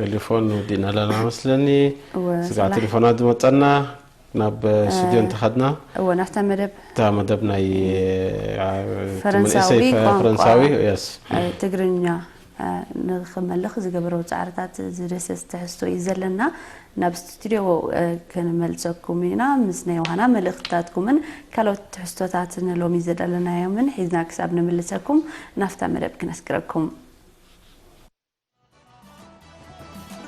ቴሌፎን ወዲእና ኣለና መስለኒ። እወ፣ ስጋዕ ሰላም። ቴሌፎናት ዝመጸና ናብ ስቱድዮ እንተኸድና እወ፣ ናብታ መደብ እታ መደብ ናይ እ፣ እቲ ፈረንሳዊ መንእሰይ ፈ- ቋንቋ ፈረንሳዊ የስ እ፣ ትግርኛ እ፣ ንኽመልኽ ዝገበሮ ጻዕርታት ዝደሰስ ትሕዝቶ እዩ ዘለና። ናብ ስቱድዮ እ፣ ክንመልሰኩም ኢና። ምስ ናይ ዮሃና መልእኽትታትኩምን ካልኦት ትሕዝቶታትን ሎሚ ዘዳለናዮምን ሒዝና ክሳብ ንምልሰኩም ናፍታ መደብ ክነስግረኩም።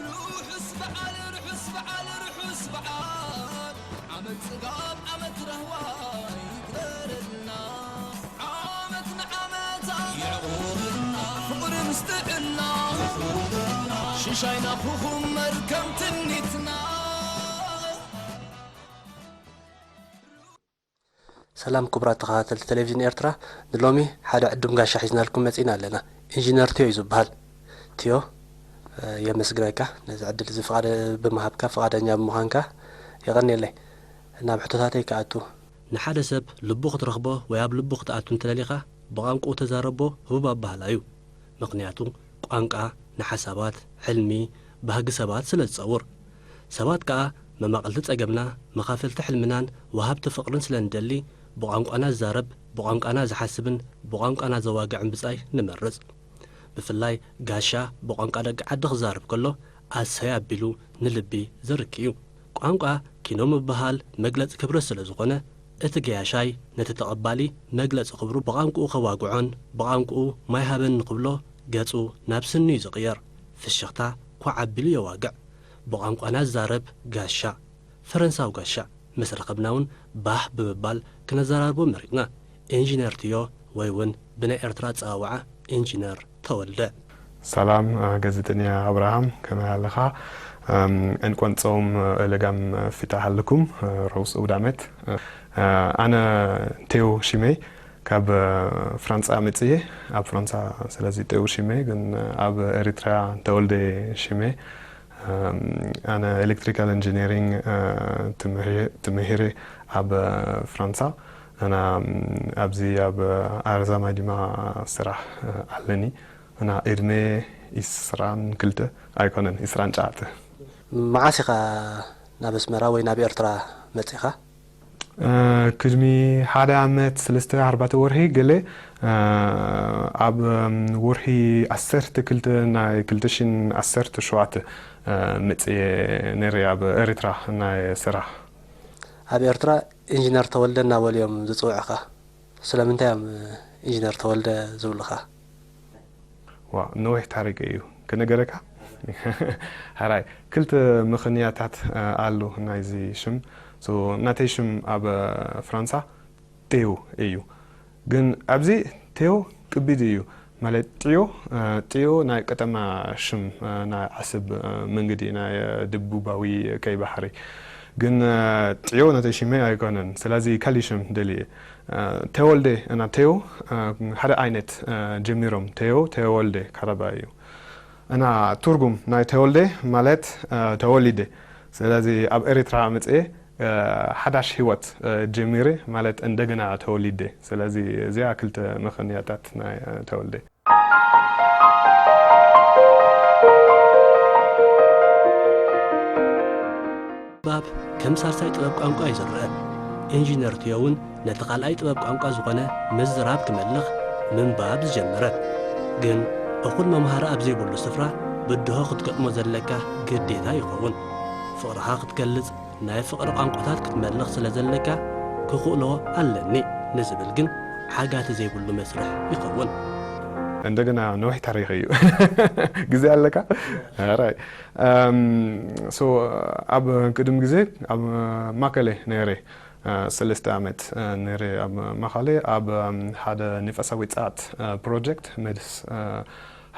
ርሑስ በዓል ርሑስ በዓል ርሑስ በዓል ዓመት ጽጋብ ዓመት ራህዋ ይግበረልና ዓመት ንዓመታ የዕቑበና ፍቕሪ ምስ ጥዕና ሽሻይ ናብኹም መርከም ትኒትና ሰላም ክቡራት ተኸታተልቲ ቴሌቪዥን ኤርትራ፣ ንሎሚ ሓደ ዕዱም ጋሻ ሒዝናልኩም መጺና ኣለና። ኢንጂነር ቲዮ እዩ ዝበሃል። ቲዮ፣ እ፣ የመስግነካ ነዚ ዕድል እዚ ፍቓድ ብምሃብካ፣ ፍቓደኛ ብምዃንካ። የቐንየለይ። ናብ ሕቶታተይ ክኣቱ። ንሓደ ሰብ ልቡ ክትረኽቦ ወይ ኣብ ልቡ ክትኣቱ እንተደሊኻ፣ ብቋንቋኡ ተዛረቦ ህቡብ ኣበሃህላ እዩ። ምኽንያቱ ቋንቋ ንሓሳባት፣ ሕልሚ፣ ባህጊ ሰባት ስለ ዝጸውር። ሰባት ከኣ መማቕልቲ ጸገምና፣ መኻፈልቲ ሕልምናን ወሃብቲ ፍቕርን ስለ እንደሊ፣ ብቋንቋና ዝዛረብ፣ ብቋንቋና ዝሓስብን ብቋንቋና ዘዋግዕን ብጻይ ንመርጽ። ብፍላይ ጋሻ ብቋንቋ ደቂ ዓዲ ክዛረብ ከሎ ኣሰይ ኣቢሉ ንልቢ ዝርክ እዩ። ቋንቋ ኪኖ ምብሃል መግለጺ ክብረት ስለ ዝኾነ፣ እቲ ገያሻይ ነቲ ተቐባሊ መግለጺ ክብሩ ብቋንቋኡ ከዋግዖን ብቋንቋኡ ማይ ሃበኒ ክብሎ ገጹ ናብ ስኒ እዩ ዝቕየር። ፍሽኽታ ኳዕ ኣቢሉ የዋግዕ። ብቋንቋና ዝዛረብ ጋሻ፣ ፈረንሳዊ ጋሻ ምስ ረኸብና እውን ባህ ብምባል ክነዘራርቦ መሪጽና። ኢንጂነር ቲዮ ወይ እውን ብናይ ኤርትራ ኣጸዋውዓ ኢንጂነር ተወልደ። ሰላም፣ እ፣ ጋዜጠኛ ኣብርሃም፣ ከመይ ኣለኻ? እም፣ እንቋን ጾም፣ እ፣ ለጋም፣ እ፣ ፍታሕ ኣለኩም፣ እ፣ ርሑስ ኣውደ ዓመት። እ፣ ኣነ ቴዎ ሽመይ ካብ፣ እ፣ ፍራንሳ መጽየ፣ ኣብ ፍራንሳ ስለዚ ቴዎ ሽመይ፣ ግን፣ እ፣ ኣብ ኤሪትራ ተወልደ ሽመይ። እም፣ ኣነ ኤሌክትሪካል ኢንጂነሪንግ፣ እ፣ ትምህሪ-፣ ትምህሪ ኣብ፣ እ፣ ፍራንሳ። ኣና፣ እም፣ ኣብዚ ኣብ፣ እ፣ ኣረዛማይ ድማ ስራሕ፣ እ፣ ኣለኒ። እና ዕድመ ዕስራን ክልተ ኣይኮነን፣ ዕስራን ትሽዓተ። መዓስ ኢኻ ናብ ኣስመራ ወይ ናብ ኤርትራ መጺኻ? እ፣ ቅድሚ ሓደ ዓመት ሰለስተ ኣርባዕተ ወርሒ ገለ፣ እ፣ ኣብ፣ እም፣ ወርሒ ዓሰርተ ክልተ ናይ ክልተ ሽሕን ዓሰርተ ሸውዓተ፣ እ፣ መጽየ ነይረ ኣብ ኤርትራ ናይ ስራሕ። ኣብ ኤርትራ ኢንጂነር ተወልደ እናበሉ እዮም ዝጽውዑኻ። ስለምንታይ እዮም ኢንጂነር ተወልደ ዝብሉኻ? ዋ፣ ነዊሕ ታሪክ እዩ ክነገረካ። ሕራይ፣ ክልተ ምኽንያታት፣ እ፣ ኣሎ ናይዚ ሽም። ሶ፣ ናተይ ሽም ኣብ፣ እ፣ ፍራንሳ ቴዎ እዩ። ግን ኣብዚ ቴዎ ከቢድ እዩ። ማለት ጥዮ፣ እ፣ ጥዮ ናይ ከተማ ሽም፣ እ፣ ናይ ዓሰብ፣ እ፣ መንገዲ ናይ፣ እ፣ ደቡባዊ ቀይ ባሕሪ። ግን፣ እ፣ ጥዮ ነቲ ሽመይ ኣይኮነን። ስለዚ ካልእ ሽም ደልየ። እ፣ ተወልደ እና ቴዎ፣ እ፣ ሓደ ዓይነት፣ እ፣ ጀሚሮም። ቴዎ፣ ተወልደ፣ ቀረባ እዩ። እና ትርጉም ናይ ተወልደ ማለት፣ እ፣ ተወሊደ። ስለዚ ኣብ ኤርትራ መጽየ፣ እ፣ ሓዳሽ ህይወት፣ እ፣ ጀሚረ ማለት እንደገና ተወሊደ። ስለዚ እዚኣ ክልተ ምኽንያታት ናይ፣ እ፣ ተወልደ። ምንባብ ከም ሳልሳይ ጥበብ ቋንቋ እዩ ዝረአ። ኢንጂነር ቲዮ እውን ነቲ ካልኣይ ጥበብ ቋንቋ ዝኾነ ምዝራብ ክመልኽ ምንባብ ዝጀመረ። ግን እኹል መምሃሪ ኣብ ዘይብሉ ስፍራ ብድሆ ክትገጥሞ ዘለካ ግዴታ ይኸውን። ፍቕርኻ ክትገልጽ፣ ናይ ፍቕሪ ቋንቋታት ክትመልኽ ስለ ዘለካ ክኽእሎ ኣለኒ ንዝብል ግን ዓጋቲ ዘይብሉ መስርሕ ይኸውን። እንደገና ነዊሕ ታሪኽ እዩ። ግዜ ኣለካ? ኣራይ። እም፣ ሶ፣ ኣብ ቅድም ግዜ ኣብ ማከለ ነይረ፣ እ፣ ሰለስተ ዓመት፣ እ፣ ነይረ ኣብ ማከለ ኣብ፣ እም፣ ሓደ ንፋሳዊ ጸዓት፣ እ፣ ፕሮጀክት መድስ፣ እ፣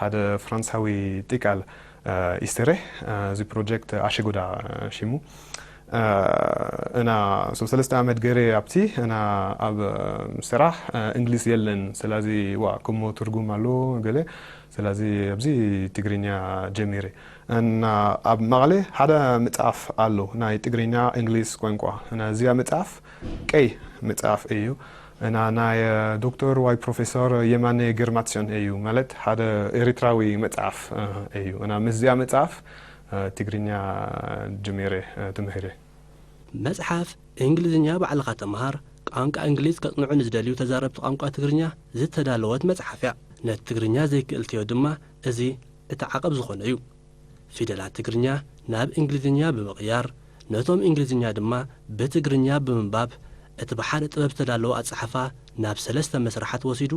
ሓደ ፍራንሳዊ ጢቃል፣ እ፣ ኢስተሬ፣ እ፣ እዚ ፕሮጀክት ኣሸጎዳ፣ እ፣ ሽሙ። እ፣ እና ሶ ሰለስተ ዓመት ገይረ ኣብቲ፣ እና ኣብ፣ እ፣ ስራሕ፣ እ፣ እንግሊዝ የለን። ስለዚ ዋ፣ ክሞ ትርጉም ኣሎ ገለ። ስለዚ ኣብዚ ትግርኛ ጀሚረ። እና ኣብ መቐለ ሓደ መጽሓፍ ኣሎ፣ ናይ ትግርኛ እንግሊዝ ቋንቋ። እና እዚኣ መጽሓፍ ቀይ መጽሓፍ እዩ። እና ናይ ዶክተር ወይ ፕሮፌሰር የማነ ግርማጽዮን እዩ፣ ማለት ሓደ ኤርትራዊ መጽሓፍ እዩ። እና ምስዚኣ መጽሓፍ ትግርኛ ጀሚረ ትምህሪ። መጽሓፍ እንግሊዝኛ ባዕልኻ ተምሃር፣ ቋንቋ እንግሊዝ ከጽንዑ ንዝደልዩ ተዛረብቲ ቋንቋ ትግርኛ ዝተዳለወት መጽሓፍ እያ። ነቲ ትግርኛ ዘይክእልትዮ ድማ እዚ እቲ ዓቐብ ዝኾነ እዩ። ፊደላት ትግርኛ ናብ እንግሊዝኛ ብምቕያር፣ ነቶም እንግሊዝኛ ድማ ብትግርኛ ብምንባብ፣ እቲ ብሓደ ጥበብ ዝተዳለወ ኣጸሓሕፋ ናብ ሰለስተ መስርሓት ወሲዱ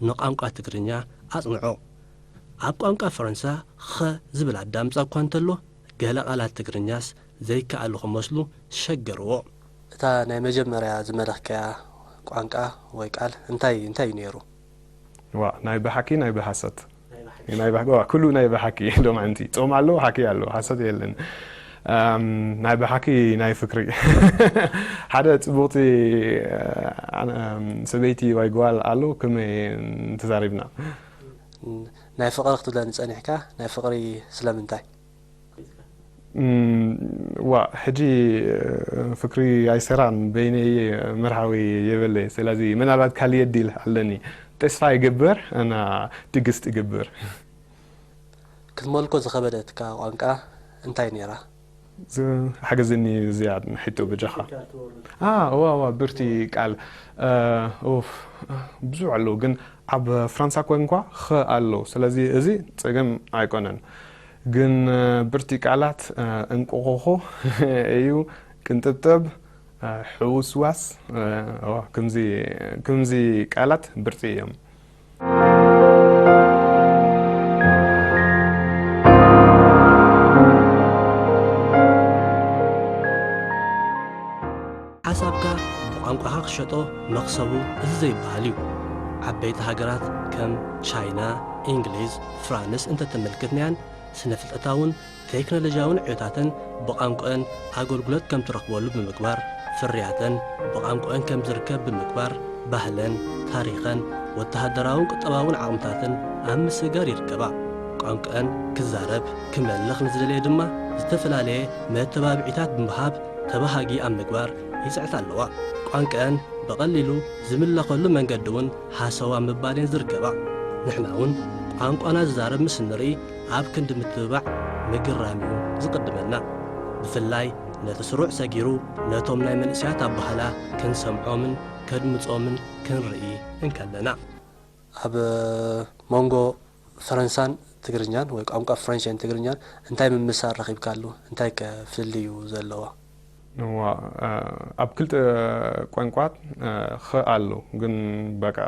ንቋንቋ ትግርኛ ኣጽንዖ። ኣብ ቋንቋ ፈረንሳ ኸ ዝብል ኣዳምጻ እኳ እንተሎ፣ ገለ ቃላት ትግርኛስ ዘይከኣሉ ክመስሉ ሸገርዎ። እታ ናይ መጀመርያ ዝመለኽካያ ቋንቋ ወይ ቃል እንታይ እንታይ እዩ ነይሩ? ዋ ናይ ብሓቂ ናይ ብሓሰት ናይ ብሓቂ ዋ ኩሉ ናይ ብሓቂ ሎማዕንቲ ጾም ኣሎ ሓቂ ኣሎ ሓሰት የለን። ናይ ብሓቂ ናይ ፍቅሪ ሓደ ጽቡቕቲ ሰበይቲ ወይ ጓል ኣሎ ከመይ ተዛሪብና። ናይ ፍቕሪ ክትብለኒ ጸኒሕካ፣ ናይ ፍቕሪ ስለምንታይ? ዋ ሕጂ ፍቅሪ ኣይሰራን በይነይ መርሃዊ የበለይ። ስለዚ ምናልባት ካልእ እድል ኣለኒ። ተስፋ ይገብር እና ትግስት ይገብር። ክትመልኮ ዝኸበደትካ ቋንቋ እንታይ ነይራ? ሓገዝኒ ዝያድ ሕቶ በጃኻ። እዋ እዋ ብርቲ ቃል ኡፍ ብዙሕ ኣለዉ ግን ኣብ ፍራንሳ ቋንቋ ኸ ኣሎ። ስለዚ እዚ ጸገም ኣይኮነን። ግን ብርቲ ቃላት እንቆቆኾ እዩ ቅንጥብጥብ ሕውስዋስ ከምዚ ቃላት ብርፂ እዮም። ሓሳብካ ብቋንቋኻ ክሸጦ መኽሰቡ እዚ ዘይበሃል እዩ። ዓበይቲ ሃገራት ከም ቻይና፣ እንግሊዝ፣ ፍራንስ እንተተመልክትናያን ስነ ፍልጠታውን ቴክኖሎጂያውን ዕዮታተን ብቋንቋአን ኣገልግሎት ከም ትረኽበሉ ብምግባር፣ ፍርያተን ብቋንቋአን ከም ዝርከብ ብምግባር፣ ባህለን፣ ታሪኸን፣ ወተሃደራውን ቁጠባውን ዓቕምታትን ኣብ ምስግጋር ይርከባ። ቋንቋአን ክዛረብ፣ ክመልኽ ንዝደለየ ድማ ዝተፈላለየ መተባብዒታት ብምሃብ ተባሃጊ ኣብ ምግባር ይጽዕታ ኣለዋ። ቋንቋአን ብቐሊሉ ዝምለኸሉ መንገዲ እውን ሃሰው ኣብ ምባል እየን ዝርከባ። ንሕና እውን ቋንቋና ዝዛረብ ምስ እንርኢ ኣብ ክንዲ ምትብባዕ ምግርራም እዩ ዝቕድመና። ብፍላይ ነቲ ስሩዕ ሰጊሩ ነቶም ናይ መንእሰያት ኣባህላ ክንሰምዖምን ከድምጾምን ክንርኢ እንከለና። ኣብ መንጎ ፈረንሳን ትግርኛን ወይ ቋንቋ ፍረንሽን ትግርኛን እንታይ ምምሳል ረኺብካሉ? እንታይ ከ ፍልልዩ ዘለዋ? እዋ ኣብ ክልተ ቋንቋት ኸ ኣሎ ግን በቃ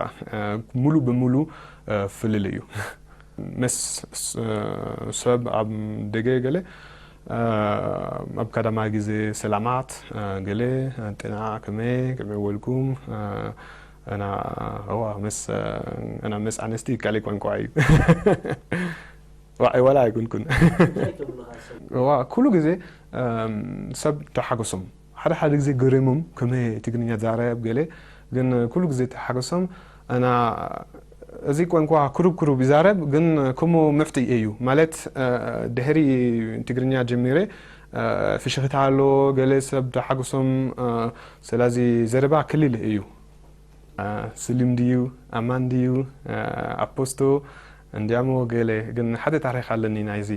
ሙሉ ብሙሉ ፍልል እዩ። ምስ ሰብ ኣብ ደገ ገለ ኣብ ቀዳማይ ግዜ ሰላማት ገለ ጥና ከመይ ከመይ ወልኩም እና እዋ ምስ እና ምስ ኣንስቲ ካልእ ቋንቋ እዩ። ዋይ ዋላ ኣይኮንኩን። እዋ ኩሉ ግዜ ሰብ ተሓጎሶም ሓደ ሓደ ግዜ ገረሞም ከመይ ትግርኛ ዛረብ ገለ ግን ኩሉ ግዜ ተሓጎሶም እና እዚ ቋንቋ ክሩብ ክሩብ ይዛረብ ግን ከምኡ ምፍትይ እዩ ማለት ድሕሪ ትግርኛ ጀሚረ ፍሽኽታ ኣሎ ገለ ሰብ ተሓጎሶም ስለዚ ዘረባ ክልል እዩ። ስሊም ድዩ ኣማን ድዩ ኣፖስቶ እንዲያሞ ገለ ግን ሓደ ታሪክ ኣለኒ ናይዚ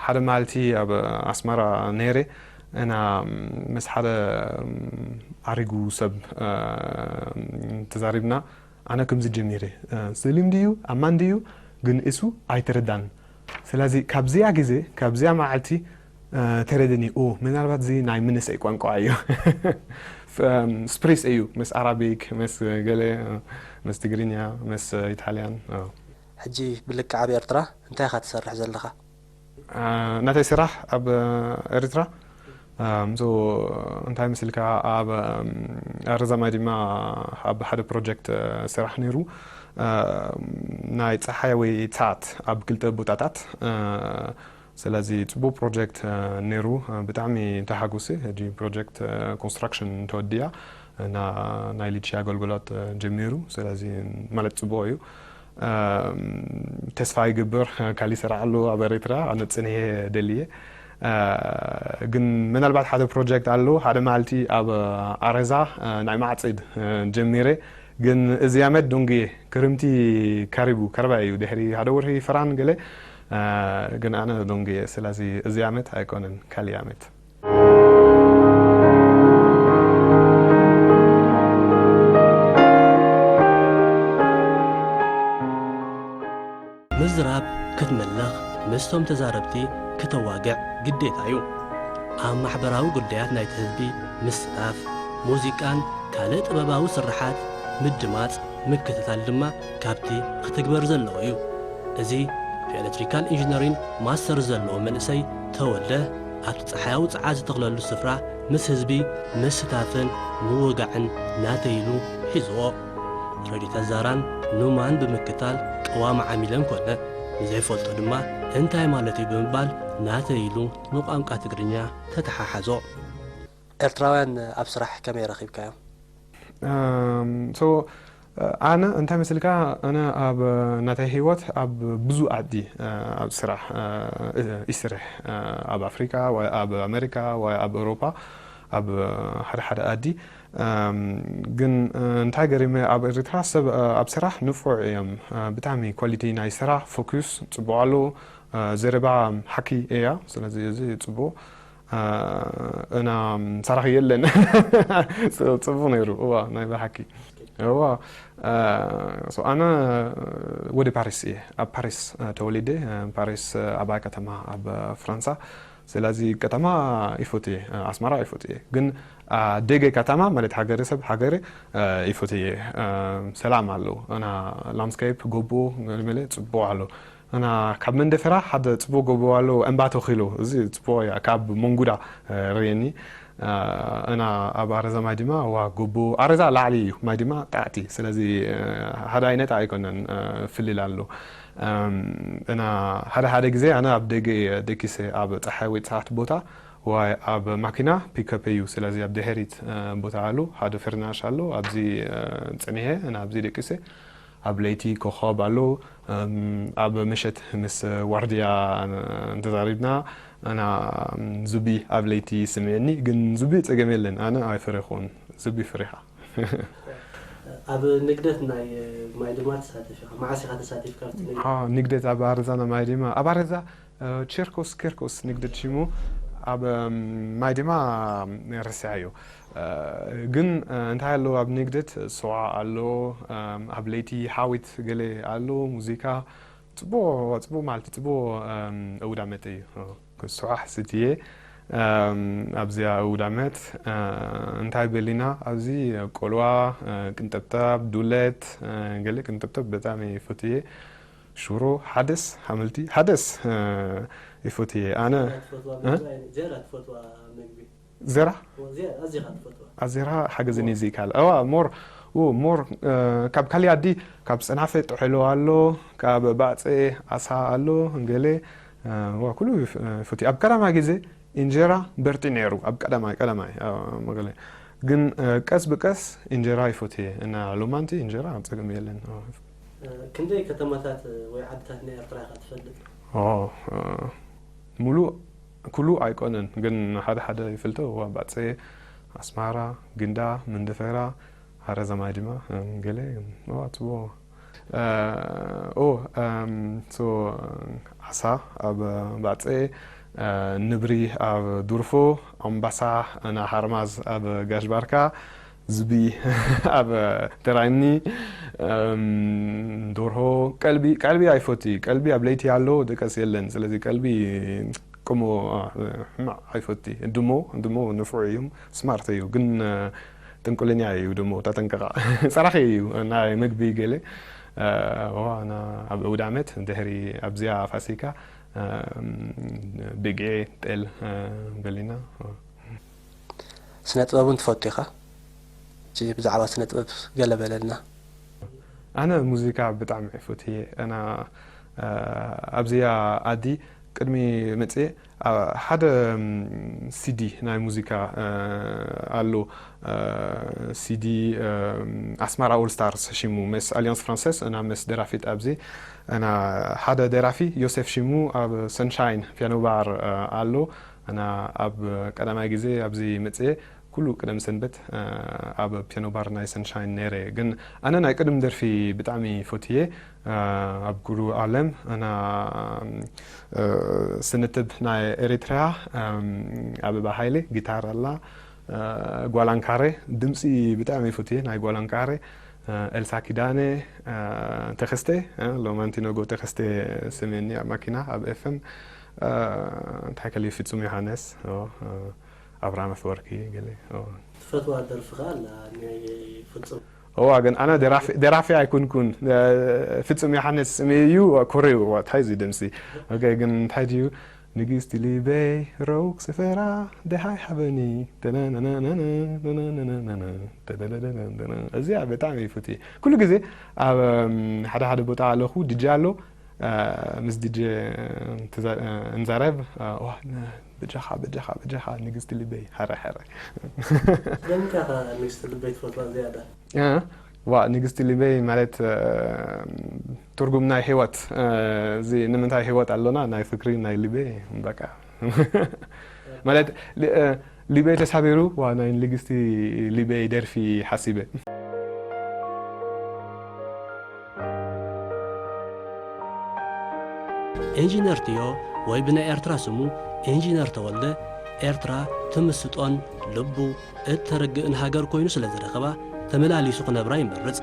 ሓደ መዓልቲ ኣብ ኣስመራ ነይረ እና ምስ ሓደ ኣሪጉ ሰብ ተዛሪብና ኣነ ከምዚ ጀሚረ ስሊም ድዩ ኣማን ድዩ ግን እሱ ኣይተረዳን ስለዚ ካብዚኣ ግዜ ካብዚኣ መዓልቲ ተረድኒ ኡ ምናልባት እዚ ናይ መንእሰይ ቋንቋ እዩ ስፕሪስ እዩ ምስ ኣራቢክ ምስ ገለ ምስ ትግርኛ ምስ ኢታልያን ሕጂ ብልክዕ ኣብ ኤርትራ እንታይ ኢኻ ትሰርሕ ዘለኻ? ናተይ ስራሕ ኣብ ኤርትራ ምዞ እንታይ ምስልካ ኣብ ኣረዛማይ ድማ ኣብ ሓደ ፕሮጀክት ስራሕ ነይሩ ናይ ፀሓይ ወይ ሰዓት ኣብ ክልተ ቦታታት ስለዚ ፅቡቅ ፕሮጀክት ነይሩ ብጣዕሚ ተሓጉሲ ሕጂ ፕሮጀክት ኮንስትራክሽን ተወዲያ እና ናይ ሊቺ ኣገልግሎት ጀሚሩ ስለዚ ማለት ፅቡቅ እዩ ተስፋ ይግብር ካሊ ስራሕ ኣሎ ኣብ ኤርትራ ኣነ ፅንሄ ደልየ ግን ምናልባት ሓደ ፕሮጀክት ኣሎ። ሓደ መዓልቲ ኣብ ኣረዛ ናይ ማዕጺድ ጀሚረ። ግን እዚ ዓመት ደንጉየ፣ ክርምቲ ከሪቡ ከረባ እዩ፣ ድሕሪ ሓደ ወርሒ ፈራን ገለ። ግን ኣነ ደንጉየ። ስለዚ እዚ ዓመት ኣይኮነን፣ ካሊእ ዓመት። ምዝራብ ክትምልኽ፣ ምስቶም ተዛረብቲ ክተዋግዕ ግዴታ እዩ። ኣብ ማሕበራዊ ጉዳያት ናይቲ ህዝቢ ምስታፍ፣ ሙዚቃን ካልእ ጥበባዊ ስርሓት ምድማጽ፣ ምክትታል ድማ ካብቲ ክትግበር ዘለዎ እዩ። እዚ ብኤለክትሪካል ኢንጂነሪን ማስተር ዘለዎ መንእሰይ ተወልደ ኣብቲ ጸሓያዊ ጸዓት ዝተኽለሉ ስፍራ ምስ ህዝቢ ምስታፍን ምውጋዕን ናተይ ኢሉ ሒዝዎ። ረዲት ኣዛራን ኑማን ብምክታል ቅዋም ዓሚለን ኮነ። ንዘይፈልጦ ድማ እንታይ ማለት እዩ ብምባል ናተይ ኢሉ ንቋንቋ ትግርኛ ተተሓሓዞ። ኤርትራውያን ኣብ ስራሕ ከመይ ረኺብካዮም? ኣም፣ so ኣነ እንታይ መስልካ፣ ኣነ ኣብ ናተይ ህይወት ኣብ ብዙ ዓዲ ኣብ ስራሕ ይስርሕ፣ ኣብ ኣፍሪካ ወይ ኣብ ኣሜሪካ ወይ ኣብ ኤውሮፓ ኣብ ሓደ ሓደ ዓዲ። ግን እንታይ ገሪመ፣ ኣብ ኤርትራ ሰብ ኣብ ስራሕ ንፉዕ እዮም። ብጣዕሚ ኳሊቲ ናይ ስራሕ ፎኩስ ጽቡቕ ኣሎ። ዘረባ ሓቂ እያ። ስለዚ እዚ ጽቡቕ። እና ሰራኺ የለን። ጽቡቕ ነይሩ። እዋ፣ ናይ ብሓቂ። እዋ። ኣነ ወዲ ፓሪስ እየ። ኣብ ፓሪስ ተወሊደ። ፓሪስ ዓባይ ከተማ ኣብ ፍራንሳ። ስለዚ ከተማ ይፈትየ፣ ኣስመራ ይፈትየ። ግን ደገ ከተማ ማለት ሃገረ ሰብ ሃገረ ይፈትየ። ሰላም ኣሎ። እና ላንድስኬፕ ጎቦ ገለ ጽቡቕ ኣሎ። እና ካብ መንደፈራ ሓደ ጽቡቕ ጎቦ ኣሎ፣ እምባ ተኺሉ። እዚ ጽቡቕ እያ፣ ካብ መንጉዳ ርእየኒ። እና ኣብ ኣረዛ ማይ ድማ ዋ ጎቦ፣ ኣረዛ ላዕሊ እዩ፣ ማይ ድማ ታሕቲ። ስለዚ ሓደ ዓይነት ኣይኮነን፣ ፍልል ኣሎ። እና ሓደ ሓደ ግዜ ኣነ ኣብ ደገ ደቂሰ፣ ኣብ ጸሓይ ወይ ጸሓት ቦታ ወይ ኣብ ማኪና ፒከፕ እዩ። ስለዚ ኣብ ድሕሪት ቦታ ኣሉ፣ ሓደ ፍርናሽ ኣሎ፣ ኣብዚ ጽኒሐ እና ኣብዚ ደቂሰ። ኣብ ለይቲ ኮኾብ ኣሎ። ኣብ ምሸት ምስ ዋርድያ እንተዛሪብና እና ዙቢ ኣብ ለይቲ ይስምዕኒ፣ ግን ዙቢ ጸገም የለን፣ ኣነ ኣይፈረኹን። ዙቢ ፍሪኻ። ኣብ ንግደት ናይ ማይ ድማ ትሳተፍ ኢኻ። መዓስ ኢኻ ተሳቲፍካ ኣብቲ ንግደት? ንግደት ኣብ ኣረዛና ማይ ድማ ኣብ ኣረዛ ቸርኮስ ኬርኮስ ንግደት ሽሙ ኣብ ማይ ድማ ረሲዓዮ። ግን እንታይ ኣሎ ኣብ ንግደት፣ ስዋ ኣሎ፣ ኣብ ለይቲ ሓዊት ገለ ኣሎ፣ ሙዚቃ፣ ጽቡቕ ጽቡቕ ማለት ጽቡቕ እውዳመት እዩ። ስዋ ሕስት እየ ኣብዚኣ እውዳመት። እንታይ በሊና ኣብዚ፣ ቆልዋ፣ ቅንጠብጣብ፣ ዱለት፣ ገለ ቅንጠብጣብ ብጣዕሚ ይፈትየ። ሽሮ፣ ሓደስ፣ ሓምልቲ፣ ሓደስ ይፈትየ ኣነ። ዜራ ኣዜራ ሓገዝኒ እዚ ይካል። እዋ ሞር ሞር ካብ ካሊ ኣዲ ካብ ጸናፈ ጥሕሎ ኣሎ፣ ካብ ባጽ ኣሳ ኣሎ፣ ገለ ዋ ኩሉ ይፈትየ። ኣብ ቀዳማ ግዜ እንጀራ በርጢ ነይሩ፣ ኣብ ቀዳማይ ቀዳማይ መገለ ግን ቀስ ብቀስ እንጀራ ይፈትየ እና ሎማንቲ እንጀራ ጸገም የለን። ክንደይ ከተማታት ወይ ዓድታት ናይ ኤርትራ ኢኻ ትፈልጥ? ሙሉእ ኩሉ ኣይኮነን፣ ግን ሓደ ሓደ ይፈልጦ። ዋ ባጽ፣ ኣስማራ፣ ግንዳ፣ መንደፈራ፣ ሃረዘማይ ድማ ገለ። ዋ ጽቡቕ። ኦ ሶ ዓሳ ኣብ ባጽ፣ ንብሪ ኣብ ዱርፎ፣ ኣምባሳ እና ሃርማዝ ኣብ ጋሽ ባርካ፣ ዝቢ ኣብ ተራኒ፣ ደርሆ፣ ቀልቢ። ቀልቢ ኣይፈቲ። ቀልቢ ኣብ ለይቲ ኣሎ፣ ደቀስ የለን። ስለዚ ቀልቢ ቅሞ ሕማቕ ኣይፈቲ። ድሞ ድሞ ንፉዕ እዩ፣ ስማርት እዩ፣ ግን ጥንቁለኛ እዩ። ድሞ ተጠንቀቓ። ጸራኺ እዩ ናይ ምግቢ ገለ። ዋ እና ኣብ እውዳመት ድሕሪ ኣብዚኣ ፋሲካ ብግዒ ጤል በሊና። ስነ ጥበብ እውን ትፈቱ ኢኻ? ብዛዕባ ስነ ጥበብ ገለ በለልና። ኣነ ሙዚቃ ብጣዕሚ ይፈትየ እና ኣብዚኣ ኣዲ ቅድሚ መጽኤ ሓደ ሲዲ ናይ ሙዚቃ ኣሎ። ሲዲ ኣስማራ ኦል ስታርስ ሽሙ፣ መስ ኣሊያንስ ፍራንሰስ እና መስ ደራፊት ኣብዚ እና ሓደ ደራፊ ዮሴፍ ሽሙ ኣብ ሰንሻይን ፒያኖ ባር ኣሎ። እና ኣብ ቀዳማይ ግዜ ኣብዚ መጽኤ ኩሉ ቅደም ሰንበት ኣብ ፒያኖ ባር ናይ ሰንሻይን ነይረ። ግን ኣነ ናይ ቅድም ደርፊ ብጣዕሚ ፈትየ። ኣብ ኩሉ ዓለም እና ስንትብ ናይ ኤሪትራ፣ ኣበባ ሃይለ ጊታር ኣላ፣ ጓላንካሬ ድምፂ ብጣዕሚ ፈትየ፣ ናይ ጓላንካሬ፣ ኤልሳ ኪዳነ፣ ተኸስተ፣ ሎማንቲኖጎ ተኸስተ ስሜኒ ኣብ ማኪና ኣብ ኤፍም፣ እንታይ ከሊ ፍጹም ዮሃንስ፣ ኣብርሃም ኣፈወርቂ ገለ። ትፈትዋ ደርፊ ከ ኣላ ናይ ፍጹም? እዋ ግን ኣነ ደራፊ ኣይኩንኩን። ፍጹም ዮሃንስ ስሜ እዩ። ኮሬው እንታይ እዚ ድምፂ? ኦኬ ግን እንታይ ድዩ? ንግስቲ ልበይ ረውቅ ስፈራ ደሃይ ሓበኒ። እዚኣ ብጣዕሚ ይፉት ኩሉ ግዜ ኣብ ሓደ ሓደ ቦታ ኣለኹ ድጃ ኣሎ ምስ ድጀ እንዛረብ። በጃኻ በጃኻ በጃኻ ንግስቲ ልበይ ሓረ ሓረ። ስለምንታይ ኢኻ ንግስቲ ልበይ ትፈትዋ ዝያዳ? ዋ ንግስቲ ልበይ ማለት ትርጉም ናይ ህይወት፣ እዚ ንምንታይ ህይወት ኣሎና ናይ ፍቅሪ ናይ ልበይ በቃ ማለት ልበይ ተሳቢሩ ዋ ናይ ንግስቲ ልበይ ደርፊ ሓሲበ። ኢንጂነር ቲዮ ወይ ብናይ ኤርትራ ስሙ ኢንጂነር ተወልደ ኤርትራ ትምስጦን ልቡ እተረግእን ሃገር ኮይኑ ስለ ዝረኸባ ተመላሊሱ ክነብራ ይመርጽ።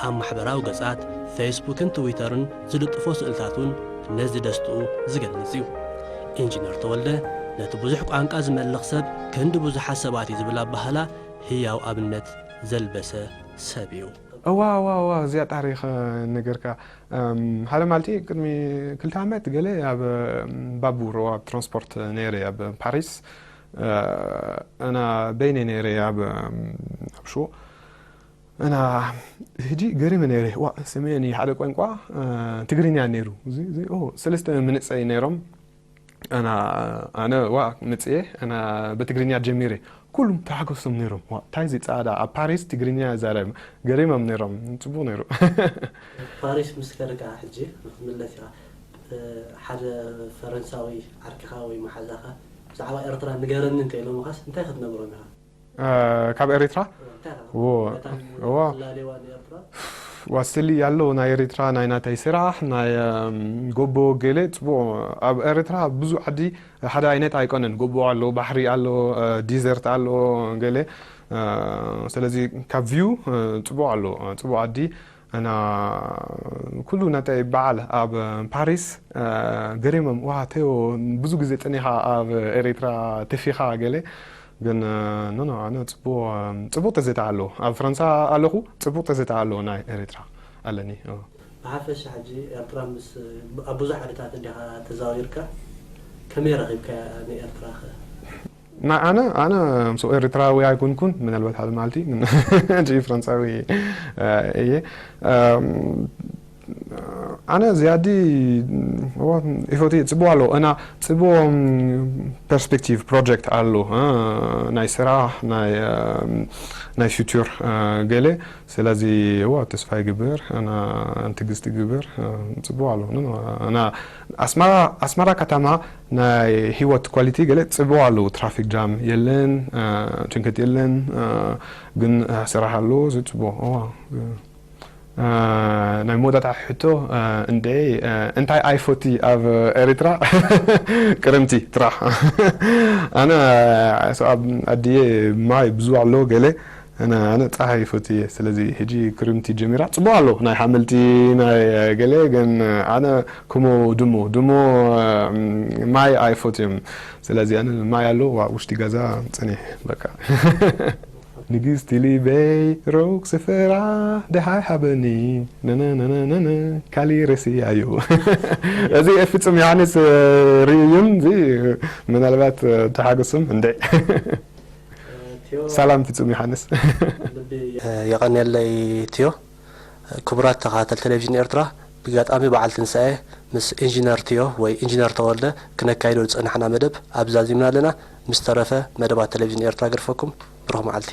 ኣብ ማሕበራዊ ገጻት ፌስቡክን ትዊተርን ዝልጥፎ ስእልታት እውን ነዚ ደስትኡ ዝገልጽ እዩ። ኢንጂነር ተወልደ ነቲ ብዙሕ ቋንቃ ዝመልኽ ሰብ ክንዲ ብዙሓት ሰባት እዩ ዝብል ኣባህላ ህያው ኣብነት ዘልበሰ ሰብ እዩ። እዋ እዋ እዋ እዚኣ ታሪኽ ነገርካ ሓደ ማልቲ ቅድሚ ክልተ ዓመት ገለ ኣብ ባቡር ኣብ ትራንስፖርት ነይረ ኣብ ፓሪስ እና በይነ ነይረ ኣብ ኣብ ሽዎ እና ህጂ ገሪመ ነይረ ዋ ስሜኒ ሓደ ቋንቋ ትግርኛ ነይሩ ሰለስተ ምንፀይ ነይሮም ኣነ ዋ ምፅኤ ኣነ ብትግርኛ ጀሚረ ኩሉም ተሓጎሶም ነይሮም ዋ እንታይ እዚ ፃዕዳ ኣብ ፓሪስ ትግርኛ ዛረብ ገሪሞም ነይሮም ፅቡቅ ነይሩ። ፓሪስ ምስ ከድካ ሕጂ ንክትምለስ ኢኻ ሓደ ፈረንሳዊ ዓርክኻ ወይ መሓዛኻ ብዛዕባ ኤርትራ ንገረኒ እንተ ኢሎምኻስ እንታይ ክትነግሮም ኢኻ? ካብ ኤሪትራ ዋ ዋስሊ ያለው ናይ ኤሪትራ ናይ ናታይ ስራሕ ናይ ጎቦ ገለ ጽቡቅ ኣብ ኤሪትራ ብዙ ዓዲ ሓደ ዓይነት ኣይኮነን። ጎቦ ኣሎ፣ ባሕሪ ኣሎ፣ ዲዘርት ኣሎ ገለ ስለዚ ካብ ቪው ጽቡቅ ኣሎ ጽቡቅ ዓዲ እና ኩሉ ናታይ በዓል ኣብ ፓሪስ ገሪሞም ዋ ተዮ ብዙ ግዜ ጸኒኻ ኣብ ኤሪትራ ተፊኻ ገለ ግን ኖ ኖ ኣነ ጽቡቅ ጽቡቅ ተዘታ ኣሎ ኣብ ፈረንሳ ኣለኹ ጽቡቅ ተዘታ ኣሎ ናይ ኤሪትራ ኣለኒ። ብሓፈሻ ሕጂ ኤርትራ ምስ ኣብ ብዙሕ ዓድታት እንዲኻ ተዛዊርካ ከመይ ረኺብካያ ንኤርትራ ኸ? ናይ ኣነ ኣነ ምስ ኤርትራዊ ኣይኮንኩን ምናልባት ሓደ መዓልቲ ግን ሕጂ ፈረንሳዊ እየ። ኣነ ዝያዲ ይፈትየ ጽቡቅ ኣሎ እና ጽቡቅ ፐርስፔክቲቭ ፕሮጀክት ኣሎ ናይ ስራሕ ናይ ናይ ፊውቸር ገለ ስለዚ ዋ ተስፋ ይግብር እና ትግስቲ ይግብር ጽቡቅ ኣሎ እና ኣስመራ ኣስመራ ከተማ ናይ ህይወት ኳሊቲ ገለ ጽቡቅ ኣሎ ትራፊክ ጃም የለን ጭንቀት የለን ግን ስራሕ ኣሎ እዚ ጽቡቅ ናይ መወዳእታ ሕቶ እንደ እንታይ ኣይፈቲ ኣብ ኤሪትራ? ቅርምቲ ጥራሕ። ኣነ ኣብ ኣድየ ማይ ብዙ ኣሎ ገለ ኣነ ኣነ ፀሓይ ይፈቲ እየ። ስለዚ ሕጂ ክርምቲ ጀሚራ ፅቡቅ ኣሎ ናይ ሓመልቲ ናይ ገለ ግን ኣነ ክሞ ድሞ ድሞ ማይ ኣይፈትዮም። ስለዚ ኣነ ማይ ኣሎ ዋ ውሽጢ ገዛ ፀኒሕ በቃ። ንግስቲ ልበይ ሩቅ ስፍራ ደሃይ ሃበኒ ነነነነነ ካሊ ረስያዩ። እዚ ፍጹም ዮሃንስ ርእዩን እዚ ምናልባት ተሓገሱም እንደ ሰላም ፍጹም ዮሃንስ። የቐንየለይ ቲዮ። ክቡራት ተኸታተልቲ ቴሌቪዥን ኤርትራ፣ ብጋጣሚ በዓል ትንሳኤ ምስ ኢንጂነር ቲዮ ወይ ኢንጂነር ተወልደ ክነካይዶ ዝጸናሕና መደብ ኣብዚ ዛዚምና ኣለና። ምስ ተረፈ መደባት ቴሌቪዥን ኤርትራ ገድፈኩም። ብሩኽ መዓልቲ።